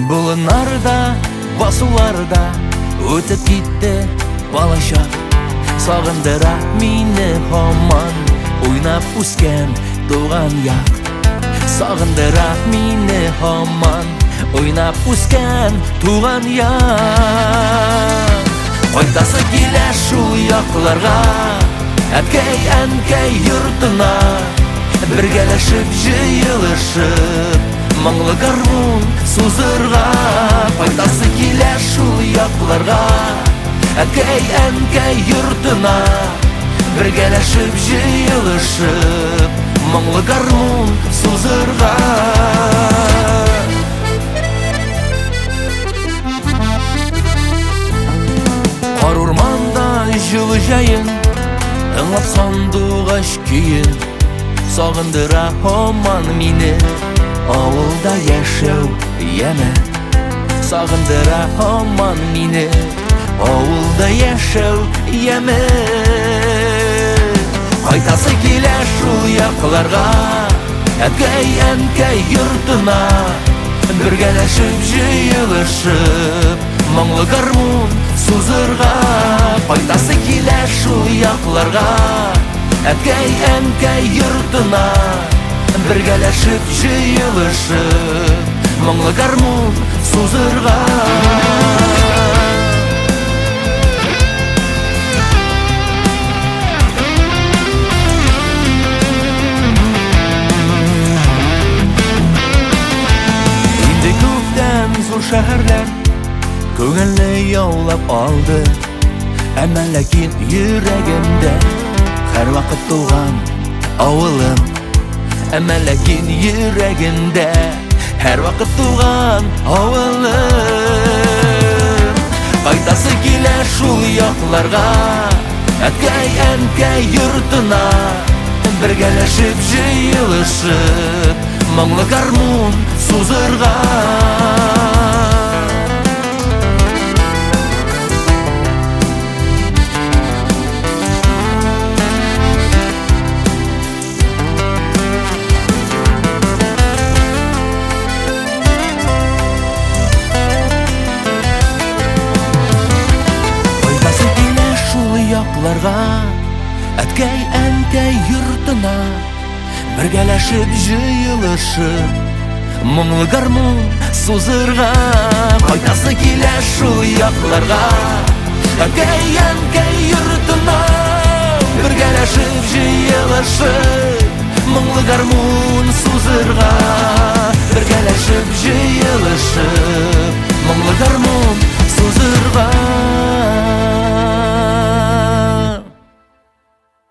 Болыннарда, басуларда үтеп китте балачак. Сагындыра мине һаман уйнап үскән туган як. Сагындыра мине һаман уйнап үскән туган як. Кайтасы килә шул якларга, әткәй, әнкәй йортына. Бергәләшеп җыелышып, моңлы гармун сузырга. Кайтасы килә шул якларга, әткәй, әнкәй йортына. Бергәләшеп җыелышып, моңлы гармун сузырга. Кар урманда җылы җәен, тыңлап сандугач көен, сагындыра һаман мине авылда яшәү яме. Сагындыра һаман мине авылда яшәү яме. Кайтасы килә шул якларга, әткәй, әнкәй йортына. Бергәләшеп җыелышып, моңлы гармун сузырга. Кайтасы килә шул якларга, әткәй, әнкәй йортына. Бергәләшеп җыелышып, моңлы гармун сузырга. Инде күптән зур шәһәрләр күңелне яулап алды. Әмма ләкин йөрәгемдә һәрвакыт туган авылым. Әмма ләкин йөрәгемдә һәрвакыт туган авылым. Кайтасы килә шул якларга, әткәй, әнкәй йортына. Бергәләшеп җыелышып, моңлы гармун сузырга. Кайтасы килә шул якларга, әткәй, әнкәй йортына. Бергәләшеп җыелышып, моңлы гармун сузырга. Кайтасы килә шул якларга, әткәй, әнкәй йортына. Бергәләшеп җыелышып, моңлы гармун сузырга. Бергәләшеп җыелышып, моңлы гармун